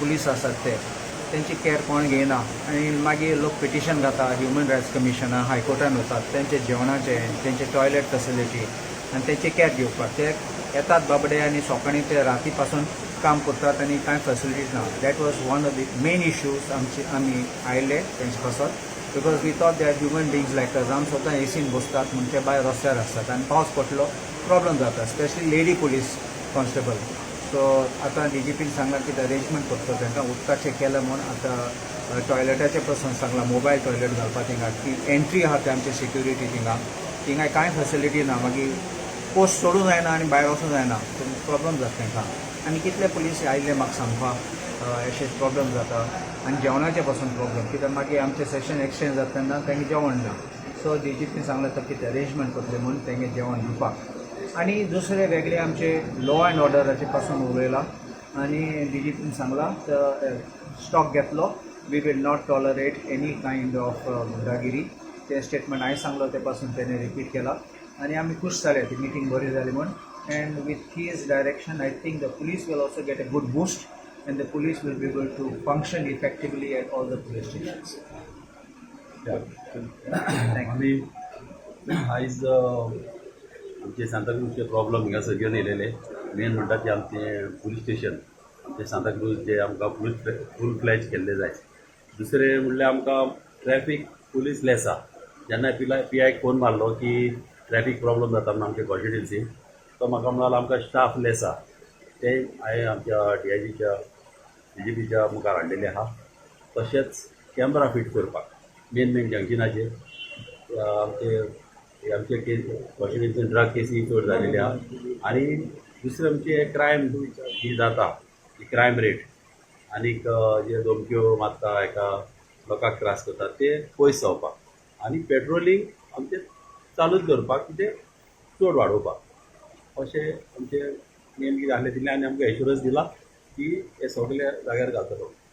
Police आसात ते तेंची केअर कोण घेयना आनी मागीर लोक पिटिशन घाता ह्युमन रायट्स कमिशना, हायकोर्टान वतात तेंचे जेवणाचे, तेंचे टॉयलेट फेसिलिटी आनी तेंची केअर घेवपाक. ते येतात बाबडे आनी सकाळीं ते राती पासून काम करतात आनी कांय फेसिलिटीज ना. That was one of the main issues आमचे. आमी आयले तेंचे पासत because we thought they are human beings like us. आमी स्वता एसीन बसतात म्हण ते भायर रस्त्यार आसतात आनी पावस पडलो, प्रॉब्लम जाता, specially lady police constable. So आतां डीजीपीन सांगलां की अरेंजमेंट करता तांकां. उदकाचें केलें म्हूण, आतां टॉयलेटाचें पासून सांगलां, मोबायल टॉयलेट घालपा थिंगा. की एंट्री आहा ते आमचे सिक्युरिटी थिंगा, थिंगा कांय फेसिलिटी ना. मागीर पोस्ट सोडूं जायना आनी भायर वचूं जायना, प्रॉब्लम जाता तांकां. आनी कितले पुलीस आयिल्ले म्हाका सांगपाक, अशें प्रॉब्लम जाता आनी जेवणाचे पासून प्रॉब्लम, कित्याक मागीर आमचें सेशन एक्सटेंड जाता तेन्ना तांकां जेवण ना. सो डीजीपीन सांगलें तर कितें अरेंजमेंट करतले म्हूण तेंगे जेवण दिवपाक. आनी दुसरे वेगळे आमचे लॉ अँड ऑर्डराचे पासून उलयलां आनी डीजीपीन सांगलां तर स्टॉक घेतलो, we will not tolerate any kind of गुंडागिरी. ते स्टेटमेंट हांवें सांगलो ते पासून तेणे रिपीट केला आनी आमी खूश जाले, ती मिटींग बरी जाली म्हूण. And with his direction, I think the police will also get a good boost and the police will be able to function effectively at all the police stations. Thank you. आमी आयज आमचे सांताक्रूजचे problem हिंगासर घेवन येयलेले. Main म्हणटा ते आमचें police station, आमचें सांताक्रूज जे आमकां फूल फ्लॅज केल्ले जाय. दुसरें म्हणल्यार आमकां ट्रॅफीक पुलीस लेस आहा. जेन्ना पीआयक फोन मारलो की ट्रॅफीक प्रॉब्लम जाता म्हणून आमच्या कॉन्स्टिट्युन्सीन, तो म्हाका म्हणालो आमकां स्टाफ लेस आहा. ते हांवें आमच्या डीआयजीच्या, डीजीपीच्या मुखार हाडलेले आहा. तशेंच कॅमरा फिट करपाक मेन मेन जंक्शनाचेर. आमचे आमचे केस कॉन्स्टिट्युन्सीन ड्रग केसी चड जालेली आहा. आनी दुसरें आमचे क्रायम जी जाता, ती क्रायम रेट आनीक जे धमक्यो मारता, एका लोकांक त्रास करता, ते पयस जावपाक आनी पेट्रोलिंग आमचें चालूच दवरपाक, ते चड वाडोवपाक, अशें आमचें मेन कितें आसलें तितलें. आनी आमकां एश्युरन्स दिला की हे सगळे जाग्यार घालतलो.